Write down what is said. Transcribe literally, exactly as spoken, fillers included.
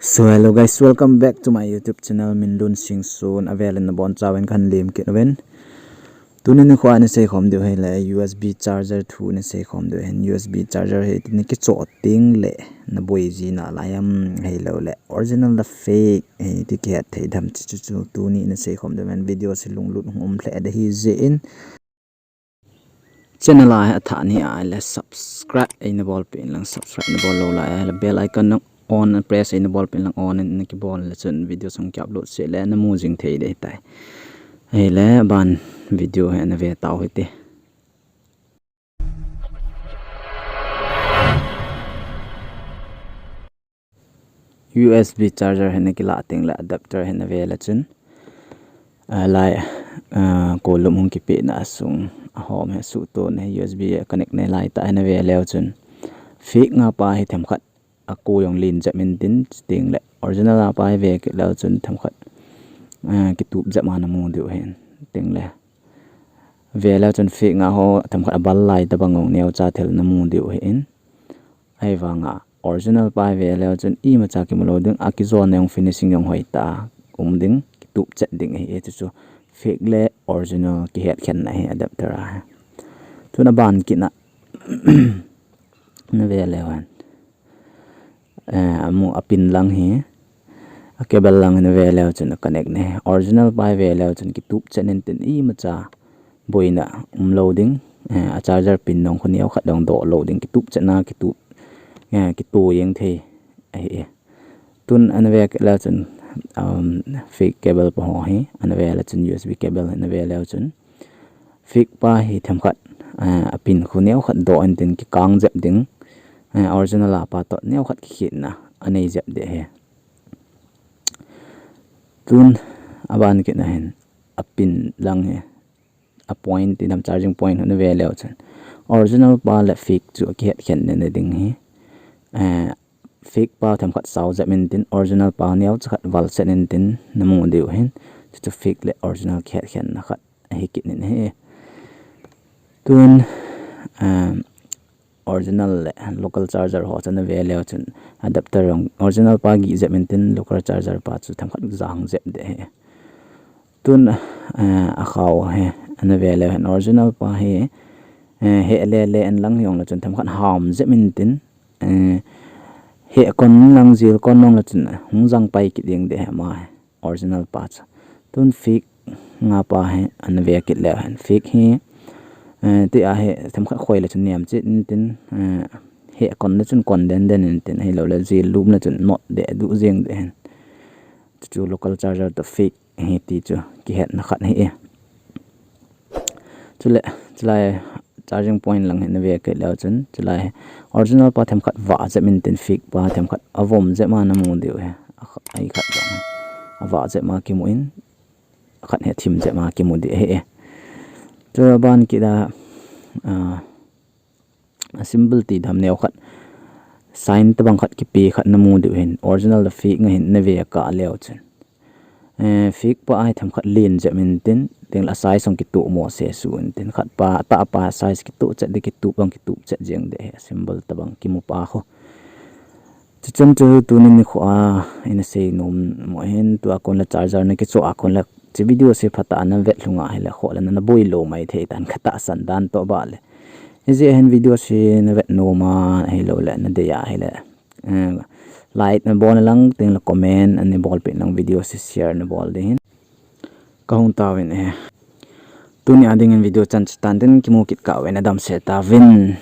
So hello guys, welcome back to my YouTube channel, Minlun Singson. Avel in nabonchauvin kahin lemkit uvin. Tuni nikho a ina seikhom diu ahile U S B charger thu ina seikhom diu ahin. U S B charger hi iti nakichoh tengle naboi ji nalai ham, ahilouleh original le fake hi iti kihet thei dem ti chu tuni ina seikhom diu ahin. Video hi lunglut hung um lheh ding ahijeh in, channel a hi athah nahi ahile subscribe eina bolpeh inlang, subscribe nabol lou lai ahile bell icon nang on press eina bolpeh inlang, on in nakibol le chun video hung kiupload seh le namu jing thei ding ahitai. Ahile aban video hi ana ve tau hite. U S B charger hi nakilah tengle adapter hi nave le chun, lai, kolum hung kipehna sung ahom hi suhto na U S B connect na laitah hi nave leu chun fake nga pa hi themkhat ako jong len jep intin, chutengle original a pa hi ve kit leu chun themkhat kitup jep a namu diu ahin. Chutengle ve leu chun fake nga ho themkhat abal lai tobang jong neocha thil namu diu ahin. Ahivanga original pa hi ve leu chun imacha kimu lou ding, akijonna jong finishing jong hoitah a um ding, kitup chet ding ahi. Chuchu fake le original kihetkhenna ahi adapter a hi. Tun aban kit na nave leu hen, amu a pin lang hi, a cable lang hi nave leu chun a connect na hi. Original pa hi ve leu chun kitup chet intin imacha boina umlou ding, a charger pin jong khu neokhat jong doh lou ding, kitup chet na kitup, kitup jeng thei ahi. Tun ana ve kit leu chun fake cable pa ho hi ana ve le chun U S B cable ana ve leu chun fake pa hi themkhat, a pin khu neokhat doh intin kikang jep ding, original a pa toh neokhat kikhetna anei jep ding ahi. Tun aban kit na hin a pin lang hi, a point ti dam, charging point hi nave leu chun original pa le fake chu akihetkhen na ding hi. Fake pa themkhat sao jep intin original pa neocha khat val chet intin namu diu ahin. Chuchu fake le original kihetkhenna khat ahi kit in ahi. Tun original le local charger ho chu nave leu chun adapter jong original pa gih jep intin local charger pa chu themkhat jang jep ding ahi. Tun akhao hi ana ve leu hen, original pa hi heh lele in lang hijongle chun themkhat ham jep intin, heh kon lang jil kon jongle chun hung jang pai kit ding ding ahi ama hi, original pa chu. Tun fake nga pa hi ana ve kit leu hen, fake hi tia hi themkhat khoi le chun nem chet intin, heh kon le chun kon den den intin, ahiloule jil lum le chun not deh duh jeng ding ahin. Chuchu local charger toh fake hi ti chu kihetna khat ahi. Chule chulai charging point lang hi nave kit leu chun chulai original pa themkhat vah jep intin fake pa themkhat avom jep a namu diu ahi. Akhat jong avah jep a kimu in, akhat hi athim jep a kimu ding ahi. Chule aban kit a a symbol ti dam neokhat, sign tobang khat kipe khat namu diu ahin, original le fake nga hin nave kah leu chun fake pa hi themkhat len jep intin, chutengle a size jong kitup mo sesu intin, khat pa atah pa size kitup chet ding, kitup jong kitup chet jeng ding ahi, symbol tobang kimu pa khu. Chuchun chu tuni nikho a ina seinom u ahin, tua kon le charger nakichoh a kon le hiche video hi phatah a navet lhung a ahile khoh le naboi lou mai thei tan katahsan dan toh bah le. Hijeh hin video hi navet nom a ahiloule nadei a ahile like nabol inlang, chutengle comment ana bolpeh inlang, video hi share nabol ding ahin. Kahung tauvin ahi. Tuni a dingin video chan chu hitan tin, kimu kit kah uvin, nadamsel tauvin.